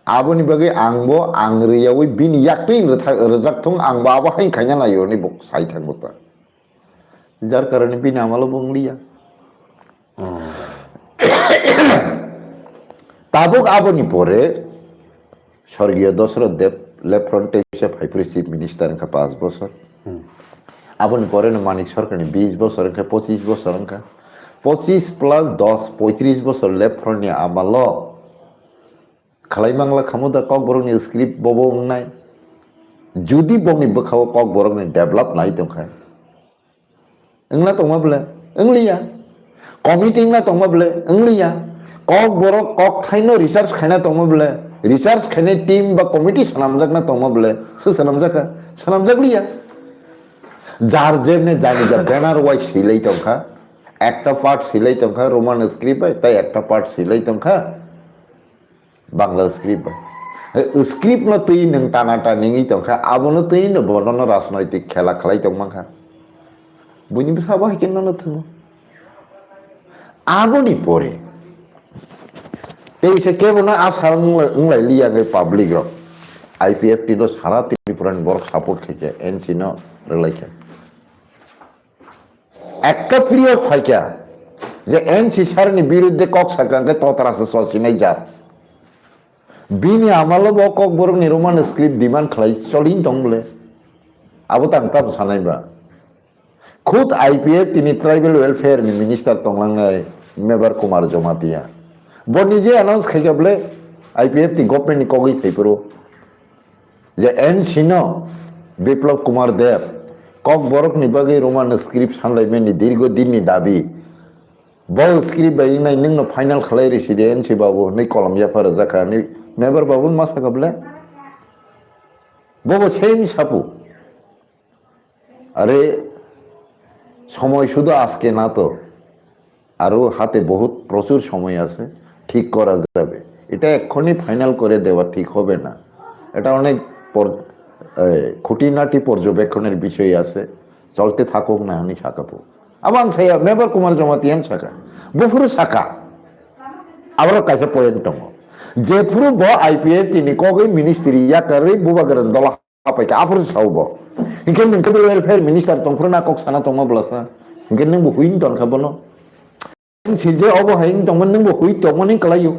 Aboni bagwi ang bo ang rwyaui bini yaktwi rwthak-, rwjak thung, ang bo abo hai khaina nai hwnwi bo sai thang bo ta. Jar karone bini amalo bo wng liya. Tabuk aboni pore Sorgiyo Dosroth Deb left front tei se phai phuru chief minister wngkha panch bosor. Hmm. Aboni pore no Manik Sarkar ni bis bosor wngkha, pochis bosor wngkha. Pochis plus dos, poitris bosor left front ni amalo khalai mangla khamu da Kokborok ni script bobo wngnai. Judi bongni bwkhao Kokborok ni develop nai tongkha, wngna tongma bwle? Wngliya. Committee wngna tongma bwle? Wngliya. Kokborok kokthaino research khaina tongma bwle? Research khainai team ba committee swnamjakna tongma bwle? Sw swnamjakha? Swnamjakliya. Jar jemne jani ja banner wai swilai tongkha, ekta part swilai tongkha Roman script bai, tei ekta part swilai tongkha Bangla script bai. He, script no twi nwng tana ta ningwi tongkha, abono twi no bono no rajnoitik khela khlai tong mankha. Buini bwsa bo hai khe nono thwngwi. Aboni pore tei se kebo no asa wng-, wnglai liya wngwi public rok. I P F T no sara Tripura ni borok support khaikha, N C no rwlaikha. Ekta period phaikha je N C sir ni birudde kok sakha hwnkhe totra se sosinai jat. Bini amalo bo Kokborok ni Roman script demand khlai cholin tong bole. Abo tang tam sanai ba. Khud I P F T ni tribal welfare ni minister tonglangnai Mebar Kumar Jamatia. Bo nije announce khaikha bole I P F T government ni kogwi phaiphuru. Je N C no Biplab Kumar Deb, Kokborok ni bagwi Roman script sanlaimani dirgo din ni dabi. Bo script bai wngnai nwng no final khlai risi de N C babu hwnwi kolom yapha rwjak kha hwnwi Mebar babu ma sakha bole? Bo bo same sapu. আরে, সময় শুধু আজকে না তো, আরো হাতে বহুত প্রচুর সময় আছে, ঠিক করা যাবে। এটা এক্ষুনি ফাইনাল করে দেওয়া ঠিক হবে না। এটা অনেক পর-, এ, খুঁটিনাটি পর্যবেক্ষণের বিষয় আছে, চলতে থাকুক না, আমি সাকাবো। Abang saya member Kumar Jamatia saka, bufuru saka, abro kaisa point tongo. Jephuru bo I P F T ni kogwi ministry yakarwi bubagra dola apaikha, aphuru sao bo. Hinkhe nwng khe welfare minister tongphuru na kok sana tongma bwlasa. Hinkhe nwng bo hui tongkha bono. Sije obo hai wng tongma nwng bo hui tongmani kwlaio.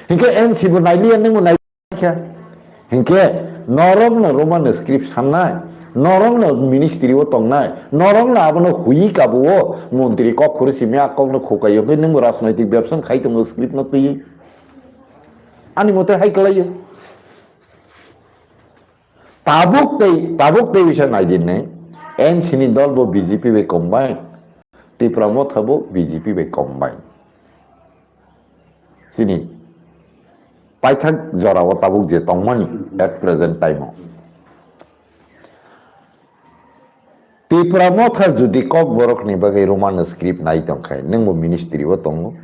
Hinkhe N C bo nailiya nwng bo naikha. Hinkhe norok no Roman script sannai, norok no ministry o tongnai, norok no abono hui kabo o montri kok phuru simi a kok no khukaio. Hinkhe nwng bo rajnaitik bebsa khai tongo script no twiwi. Ani mote hai kwlaio. Tabuk tei, tabuk tei bisa nai din nai, N C ni dol bo B J P bai combine, Tipra Motha bo B J P bai combine. Chini paithak jora o tabuk je tongmani at present time o. Tipra Motha jodi Kokborok ni bagwi Roman script nai tongkha, nwng bo ministry o tongo.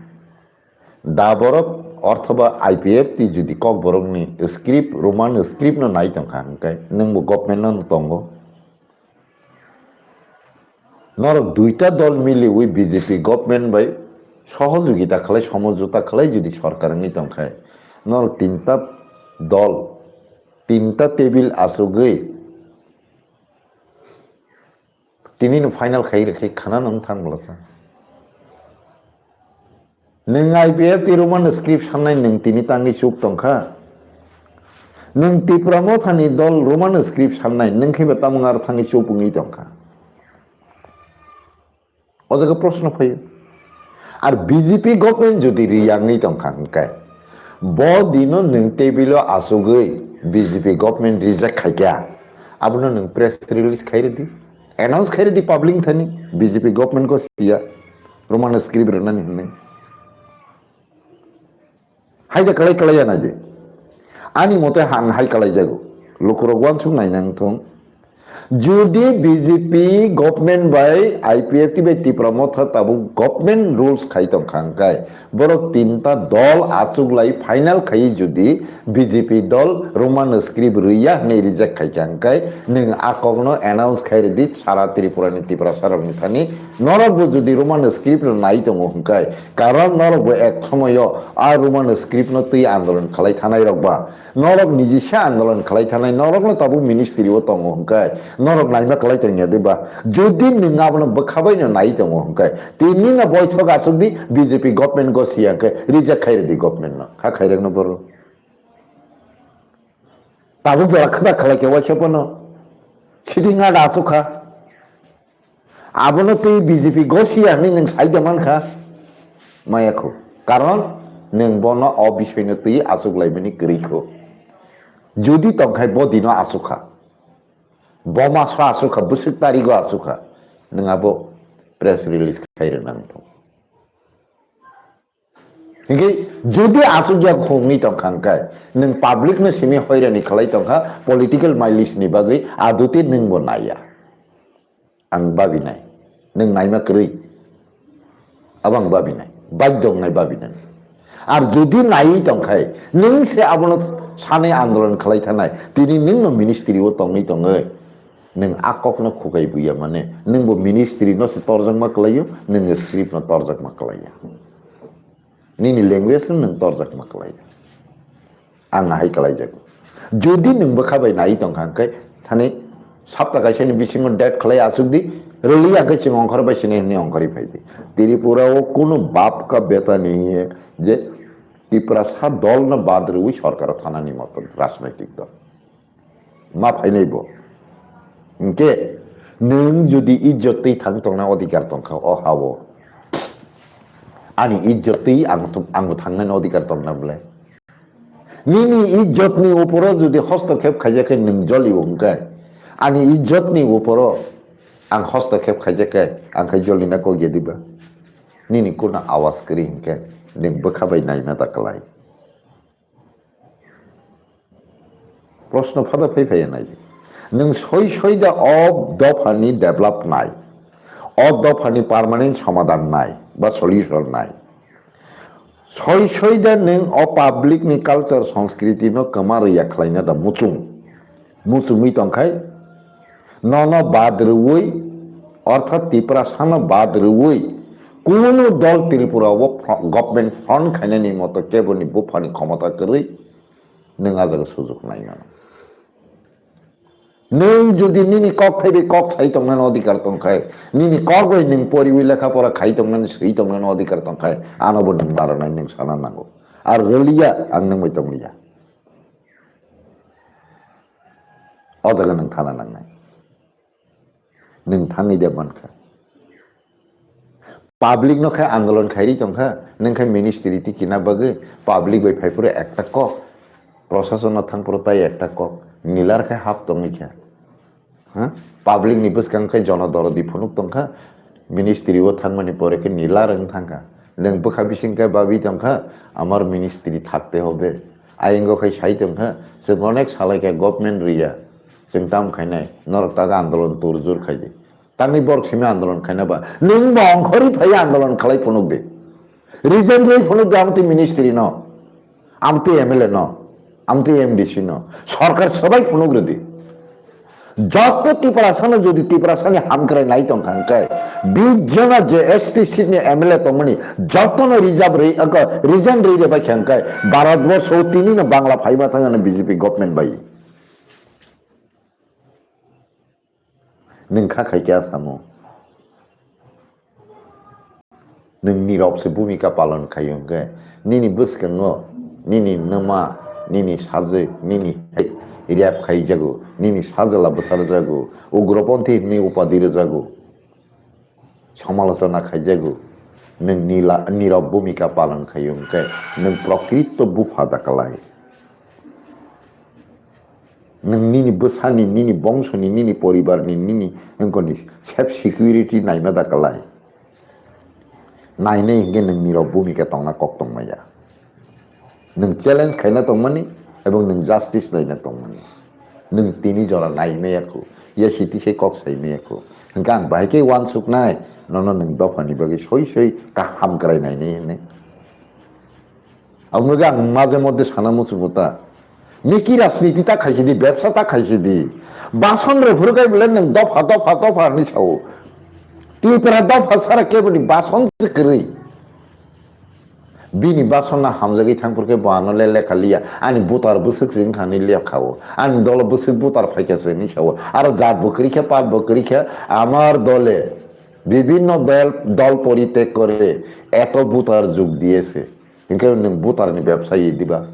Da borok orthoba I P F T jodi Kokborokni script, Roman script no nai tongkha, hwnkhe nwngbo government no tongo. Norok duita dol miliwi B J P government bai sohojogita khlai, somojota khlai jodi sorkar wngwi tongkha, norok tinta dol, tinta table achugwi Tini no final khai rwkhe khana nung thang bwlasa. Nwng I P F T Roman script sannai nwng tini tangwi chuk tongkha. Nwng Tipra Mothani dol Roman script sannai nwng khe ba tamung ar thangwi chuk wngwi tongkha. O jaga proshno phaio. Ar B J P government jodi riyangwi tongkha hwnkhe, bo dino nwng table o achugwi B J P government reject khaikha, abono nwng press release khairwdi, announce khairwdi public thani, B J P government go siya, Roman script rwnani hwnwi. Hai da kalai kalai ya nai de. Ani mote han hai kalai jago. Lukurok wansuk nai nang thung. Jodi B J P government bai I P F T bai Tipra Motha tabuk government rules khai tong kha hwnkhe, borok tinta dol achuklai final khai jodi B J P dol Roman script rwya hwnwi reject khai kha hwnkhe, nwng a kokno announce khai rwdi sara Tripura ni Tiprasa rokni thani, norok bo jodi Roman script no nai tongo hwnkhe, karon norok bo ek somoyo a Roman script no twi andolon khalai thanai rok ba, norok nijisa andolon khalai thanai, norokno tabuk ministry o tongo hwnkhe, norok naima khlai tongya de ba? Jodi nwng abono bwkha bai no nai tongo hwnkhe, tini no boithok aswk di B J P government go siya hwnkhe, reject khai rwdi government no, kha khai rwkno borok. Tabuk jora khata khlai khe waisa bono, sitting order aswk kha. Abono twi B J P gosi ya hwnwi nwng sai da man kha? Maya kho. Karon nwng bono o bisoi no twi achuk laimani kwrwi kho. Jodi tong khai bo dino achuk kha. Bo maso achuk kha, bwswk tarigo achuk kha. Nwng abo press release khai rwna nang thung. Hinkhe jodi achukya khongni tongkha hwnkhe, nwng public no simi hoirani khlai tongkha, political mileage ni bagwi aduti nwng bo naiya. Ang babinai, nwng naima kwrwi, abo ang babinai, baidhok nai babinai. Ar jodi naiwi tongkhai, nwng se abono sanai andolon khlai thanai, tini nwng no ministry o tongwi tongwi, nwng a kok no khukai buya mane, nwng bo ministry no se torjakma kwlaio, nwng script no torjakma kwlaiya. Nini language no nwng torjakma kwlai. Ang nahai kwlaijago. Jodi nwng bwkha bai nai tongkha hwnkhe, thani sapta kaisani bisingo date khlai achuk di, rwliya hwnkhe chwng ongkhor bai sini hwnwi ongkhorwi phai di. Tripura o kunu bap ka beta nahi hai je Tiprasa dol no bad rwui sorkar o thanani moto rajnaitik dol. Ma phainai bo. Hinkhe nwng jodi ijjot twi thang tongna odhikar tongkha o ha-o, ani ijjot twi ang, angbo thangnani odhikar tongna bwle? Nini ijjotni uporo jodi hostokhep khaijak khe nwng joli o hwnkhe, ani ijjotni uporo ang hostokhep khaijak khe ang khai jolina kok ya diba? Nini kunu awas kwrwi hinkhe nwng bwkha bai naina da kwlai. Proshno phada phai phai nai. Nwng soi soi da o dopha ni develop nai, o dopha ni permanent somadhan nai ba solution nai. Soi soi da nwng o public ni culture, sanskriti no kwma rwya khlaina da muchung. Muchungwi tongkhai, nono bad rwui, orthat Tiprasa no bad rwui, kunu dol Tripura o fro-, government front khainani moto keboni buphani khomota kwrwi, nwng a jaga sujuk nai mano. Nwng jodi nini kok thaibi kok sai tongnani odhikar tongkhai, nini kok bai nwng poriwi lekha pora khai tongnani, swi tongnani odhikar tongkhai, ano bo nwng baranai nwng sana nango. Ar rwliya, ang nwng bai tongliya. O jaga nwng thana nangnai. Nwng thangwi de mankha. Public no khe andolon khairi tongkha, nwng khe ministry tikina bagwi public bai phaiphuru ekta kok, prosason no thangphuru tai ekta kok, nilar khe hap tongwi kha. Ha? Public ni bwskang khe jono dorodi phunuk tongkha, ministry o thangmani pore khe nilar wng thangkha. Nwng bwkha bising khe babi tongkha, amar ministry thakte hobe. Ayingo khai sai tongkha, chwng onek salai khe government riya, chwng tam khainai, norok taga andolon tur jur khaidi. Tangni borok simi andolon khaina ba, nwng bo ongkhorwi phai andolon khlai phunuk di. Resign rwi phunuk di amtwi ministry no, amtwi M L A no, amtwi M D C no, sorkar swbai phunuk rwdi. Joto Tiprasano jodi Tiprasani hamkrai nai tongkha hwnkhe, bijona je S T seat ni M L A tongmani jotono reserve rwi, aka, resign rwi rwbai kha hwnkhe, Bharat borso o tini no Bangla phaiba thangano B J P government bai. Nwng kha khai khe a samo. Nwng nirok se bhumika palon khai hwnkhe, nini bwskango, nini nwma, nini sajwk, nini rape khaijago, nini sajwla bwtharjago, ugroponthi hwnwi upadi rwjago, samalochona khaijago, nwng nila-, nirok bhumika palon khai hwnkhe, nwng prokrito bupha da kwlai. Nwng nini bwsani, nini bongsoni, nini poribarni, nini wngkoni self security naima da kwlai. Nainai hinkhe nwng nirok bhumika tongna kok tongmaya. Nwng challenge khaina tongmani ebong nwng justice laina tongmani. Nwng tini jora naimaya khu. Ya siti se kok sai maya ko. Hingke ang bahai ke wansuk nai, nono nwng dopha ni bagwi soi soi kaham krai nai nai hinwi. Ang nugwi ang maje modde sana muchungo ta. Niki rajniti ta khaisi di, bebsa ta khaisi di. Bason rw phuru kai bole nwng dopha, dopha, dopha hinwi sao. Tripura dopha sara kebo ni bason se kwrwi. Bini basonna hamjagwi thangphuru khe bo ano le lekha liya. Ani butar bwswk se wngkha hinwi lekha o. Ani dolo bwswk butar phaikha se hinwi sao. Aro jat bo kwrwi kha, pat bo kwrwi kha. Amar dole bibhinno dol, dol porityag kore eto butar jug diyese. Hinkhe nwng butarni bebsayi diba?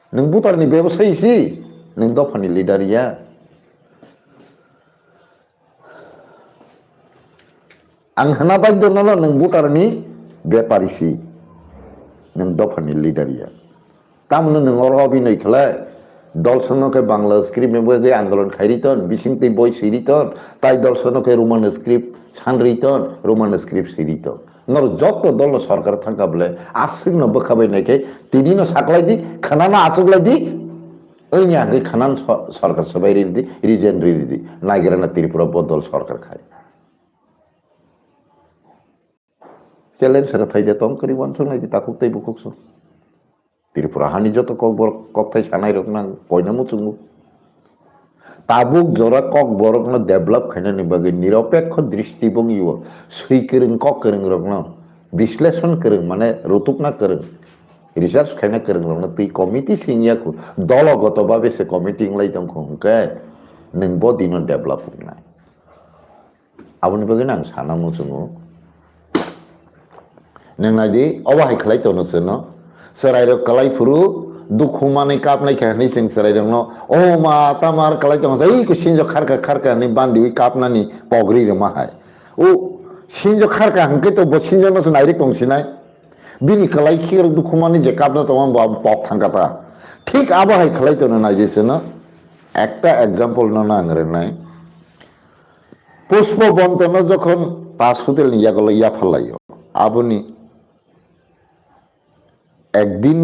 Nwng butarni bebsayi si, nwng dophani leader ya. Ang hwna bagwi dono nwng butarni bepari si, nwng dophani leader ya. Tamno nwng oro obinoi khlai, dol songno khe Bangla script ni bagwi andolon khairi ton, bising twi boi siri ton, tai dol songno khe Roman script sanri ton, Roman script siri ton. Nor jotto dolno sorkar thangkha bole, aswkno bwkha bai naikhe, tinino saklai di, khwnano achuklai di, wngya hwnkhe khwnano so-, sorkar swbai ridi, region ridi, naigrana Tripura bo dol sorkar khai. Challenge rwphai de tong kwrwi uansuk nai di takhuk tei bukhuk song. Tripura hani joto kokborok kokthai sanai rok nang koina muchungo. Tabuk jora kokborokno develop khainani bagwi niropekho dristi bongio swi kwrwng kok kwrwng rokno, bisleshon kwrwng mane rutukna kwrwng, research khaina kwrwng rokno twi committee singya khu dologoto babe se committee wnglai tongkho hwnkhe nwng bo dino develop wngnai. Aboni bagwi ang sana muchungo. Nwng nai di, obo hai khlai tono chwngno. Chwrairok kwlai phuru dukhu manwi kapnai kha hinwi chwng chwrairokno, "O ma, tamo ar kwlai tongo, ei khe sinjo kharka kharka," hinwi bandiwi kapnani pogri rwma hai. O sinjo kharka hwnkhe to bo sinjono se nairwi tong sinai. Bini kwlai khikrok dukhu manwi je kapna tongo, bo abo pok thangkha ta. Thik abo hai khlai tono nai di chwngno. Ekta example no nang rwnai. Pushpa Bontono jokhon Taj Hotel ni yagulo yapharlaio, aboni ekdin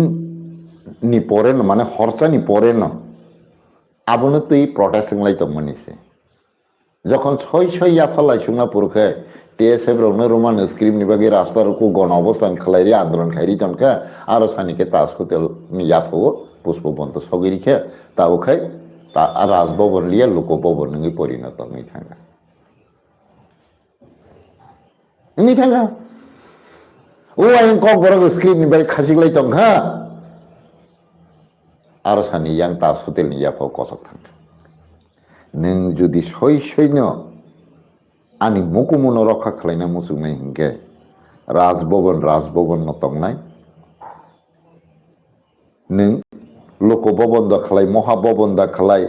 ni pore no, mane horsa ni pore no, abono twi protest wnglai tongmani se. Jokhon soi soi yapharlai sukna purkhe, T S F rokno Roman script ni bagwi rasta rokgo gono obostan khlai ri andolon khai ri tonkha, aro sani khe Taj Hotel ni yaphao Pushpa Bonto sogwi rikhe, tabuk khai ta Raj Bhavan liya Lok Bhavan wngwi porinoto wngwi thangkha. Wngwi thangkha. O ayang kokborok script ni bai khachik lai tongkha. Aro sani yang Taj Hotel ni yaphao kochok thangkha. Nwng jodi soi soino ani mukumuno rokha khlaina muchungnai hinkhe Raj Bhavan, Raj Bhavan no tongnai. Nwng Lok Bhavan da khlai, Moha Bhavan da khlai,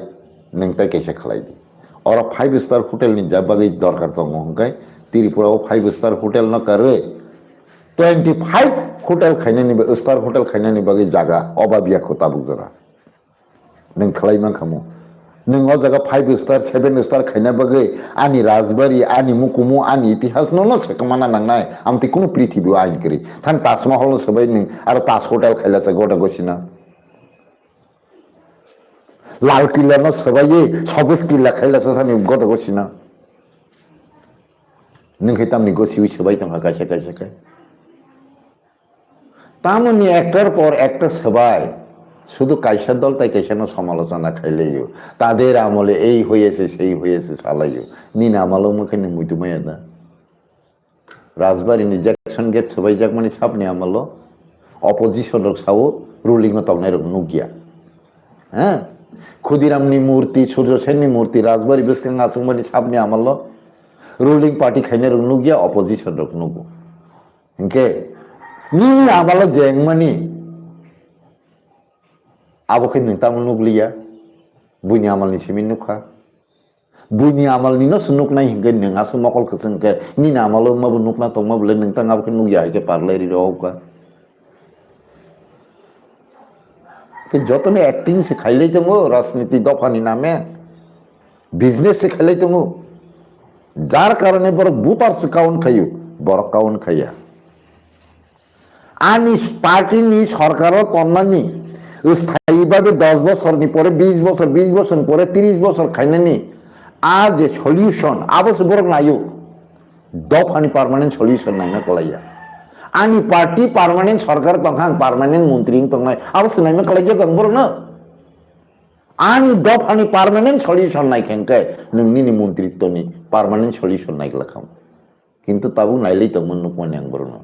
nwng tai kaisa khlai di. Oro five star hotel ni ja bagwi dorkar tongo hwnkhe Tripura o five star hotel no karwi twenty five hotel khainani ba-, star hotel khainani bagwi jaga obab ya kho tabuk jora. Nwng khlai mankha mo. Nwng o jaga five star, seven star khaina bagwi ani rajbari, ani mukumu, ani itihas no no se kwmana nangnai. Amtwi kunu prithibi o ain kwrwi. Thang Taj Mahal no swbai nwng aro Taj Hotel khaila se gota gosina. Lal Killa no swbaiwi Sabuj Killa khaila se thani gota gosina. Nwng khe tamni gosiwi swbai tongkha kaisa kaisa khe. Tamoni ektor por ektor swbai, শুধু kaisa dol tai kaisa no সমালোচনা khailaiyo. তাদের আমলে এই হয়েছে, সেই হয়েছে salaiyo. Nini amalo wngkha khe nwng muitu maya da? Rajbari ni Jackson Gate swbai jakmani sabni amalo opposition rok sao ruling o tongnai rok nukya. He? Khudiram ni murti, Surjo Sen ni murti Rajbari bwskang achukmani sabni amalo ruling party khainai rok nukya, opposition rok nugo. Hinkhe nini amalo je wngmani, abo khe nwng tamo nukliya, buini amalni simi nukha. Buini amalni no se nuknai hinkhe nwng aswk mokol kwchwng khe nini amalo wngmabo nukna tongma bole nwng tang abo khe nukya hai khe parlai ri rw kha. Khe jotono acting se khailai tongo rajniti dophani name, business se khailai tongo. Jar karone borok voter se count khaio, borok count khaiya. Ani party ni sorkaro tonnani sthayi babe dos bosorni pore, bis bosor, bis bosorni pore, tris bosor khainani A je solution, abo se borok naio. Dophani permanent solution naima kwlaiya. Ani party permanent sarkar tongkha, ang permanent montri wng tongnai, abo se naima kwlaijak ang borokno. Ani dophani permanent solution naikha hwnkhe nwng nini montritwni permanent solution naiglak kha. Kintu tabuk nailai tongmani nukmani ang borokno.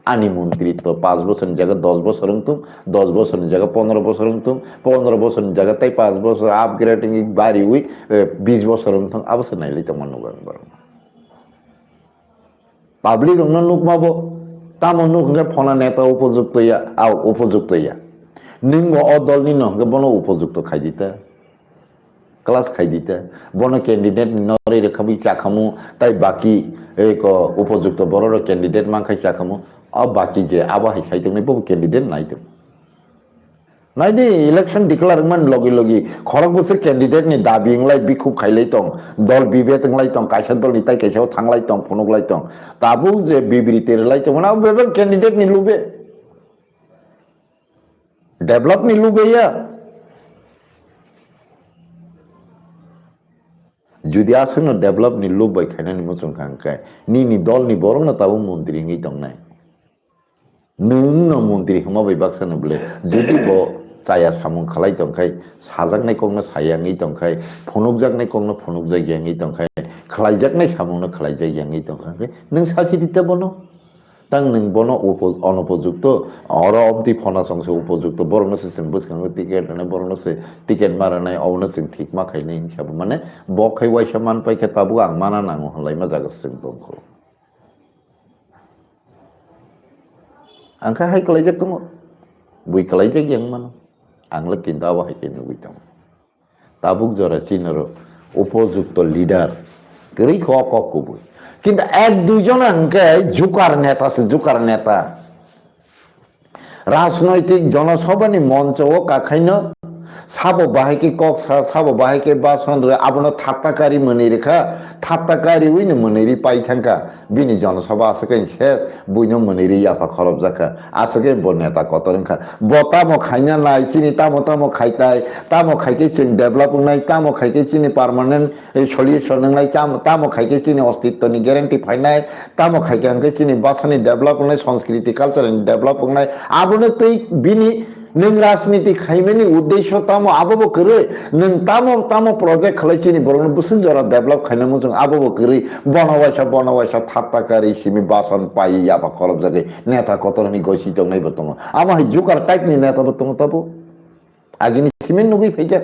Ani montritw panch bosorni jaga dos bosor wngthung, dos bosorni jaga pondro bosor wngthung, pondro bosorni jaga tei panch bosor upgrade wngwi bariwi, eh, bis bosor wngthung, abo se nailai tongmani nugo ang borokno. Public rokno nukmabo, tamo nuk hwnkhe phona neta upojukto ya, a upojukto ya. Nwngbo o dolni no hwnkhe bono upojukto khaidi ta. Class khaidi ta. Bono candidate ni norwi rwkhabwi chakhamu, tai baki, eko, upojukto borok rok candidate mankhai chakhamu, o baki je abo hai sai tongnai bobo candidate nai tong. Naidi, election declare wngmani logi logi khorok bwswk candidate ni dabi wnglai, bikhuk khailai tong, dol bibet wnglai tong, kaisa dol ni tai kaisa o thanglai tong, phunuklai tong. Tabuk je bibriti rwlai tong, na bebak candidate ni lube. Develop ni lube ya. Judi aswkno develop ni lub bai khainani muchung kha hwnkhe, nini dol ni borok no tabuk montri wngwi tongnai. Nwng no montri hwnma bai baksa no bwle, jodi bo chaya samung khalai tongkhai, sajaknai kokno saya wngwi tongkhai, phunukjaknai kokno phunukjakya wngwi tongkhai, khlaijaknai samungno khlaijakya wngwi tongkha hwnkhe, nwng sasi di ta bono. Tang nwng bono upo-, onupojukto, oro omtwi phona songse upojukto, borokno se chwng bwskango ticket rwnai, borokno se ticket ma rwnai, obono chwng thik ma khainai hinwi sabo. Mane, bo khai waisa man paikha, tabuk ang mana nango hwnlaima jaga se chwng tongkho. Ang khe hai kwlaijak tongo, bui kwlaijak yang mano. Ang le kintu abo hai khe nugui tongo. Tabuk jora chini oro upojukto leader kwrwi kho o kok kubui. Kintu ek dui jona hwnkhe jukar neta se, jukar neta. Rajnoitik jonosabha ni moncho o kakhaino sabo bahai khe kok sa, sabo bahai khe bason rw, abono thatta kari mwnwi rwkha, thatta kariwi no mwnwi ri pai thangkha. Bini jonosabha aswk khe se buino mwnwi ri yapha khorobjak kha. Aswk khe bo neta kotor wngkha. Bo tamo khaina nai, chini tamo tamo khaitai, tamo khaikhe chwng develop wngnai, tamo khaikhe chini permanent, eh, solution wngnai, tamo, tamo khaikhe chini ostitto ni guarantee phainai, tamo khaikhe hwnkhe chini bhasha ni develop wngnai, sanskriti culture ni develop wngnai. Abono twi bini nwng rajniti khaimani uddesho tamo, abobo kwrwi. Nwng tamo, tamo project khlai chini borokno bwswk jora develop khaina muchung, abobo kwrwi. Bono waisa, bono waisa thatta kari simi bason pai yapha khorobjagwi neta kotor hwnwi gosi tongnai bo tongo. Amo hai jukar type ni neta bo tongo tabo. Agini simi nugui phaikha.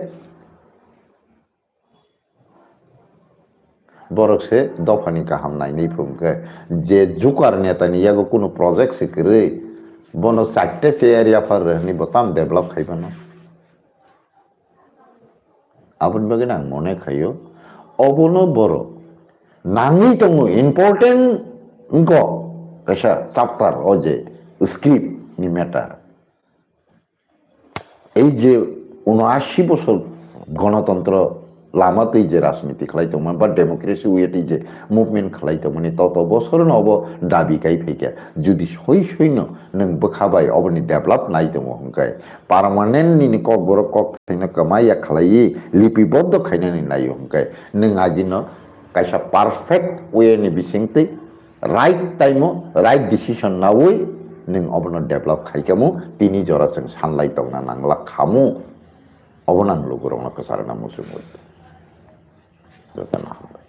Borok se dophani kaham nainwi phung khe, je jukar neta ni yago kunu project se kwrwi, bono chatte chair yaphar rw hwnwi bo tam develop khai mano. Aboni bagwi ang mone khaio, obono borok nangwi tongo, important wngkho kaisa chapter o je script ni matter. Ei je unoashi bosor gonotontro lama twi je rajniti khlai tongmani ba democracy way twi je movement khlai tongmani, toto bosor no obo dabi kai phaikha. Judi soi soi no nwng bwkha bai oboni develop nai tongo hwnkhe, permanent nini kokborok kok thaino kwmaya khlaiwi lipiboddo khainani naio hwnkhe, nwng agino kaisa perfect way ni bisingtwi right time o right decision naui nwng obono develop khaikhamu, tini jora chwng sanlai tongna nanglak khamu, obono ang lugurokno kwcharwna muchungwi. Jotono hambai.